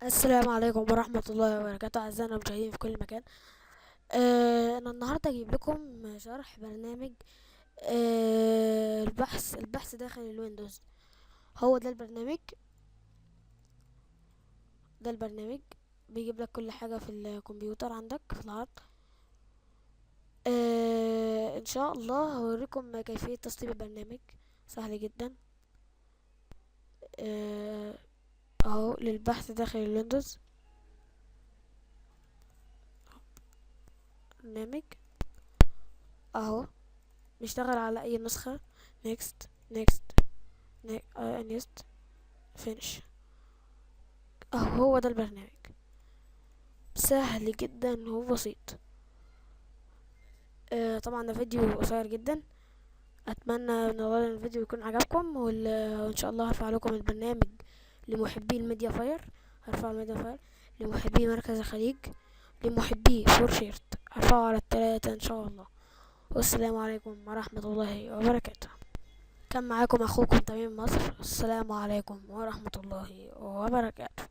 السلام عليكم ورحمة الله وبركاته، أعزائنا المشاهدين في كل مكان. أنا النهاردة هجيب لكم شرح برنامج البحث داخل الويندوز. هو ده البرنامج، ده البرنامج بيجيب لك كل حاجة في الكمبيوتر عندك في الهارد. إن شاء الله هوريكم كيفية تسطيب البرنامج، سهل جدا. اهو للبحث داخل الويندوز، برنامج اهو بيشتغل على اي نسخة. next next next finish. اهو هو ده البرنامج، سهل جدا وبسيط. طبعا ده فيديو قصير جدا، اتمنى ان الفيديو يكون عجبكم، وان شاء الله هرفع لكم البرنامج لمحبي ال MediaFire، هرفع ال MediaFire لمحبي مركز الخليج، لمحبي 4shared، هرفعه على التلاتة ان شاء الله. والسلام عليكم ورحمة الله وبركاته. كان معاكم اخوكم تميم مصر. السلام عليكم ورحمة الله وبركاته.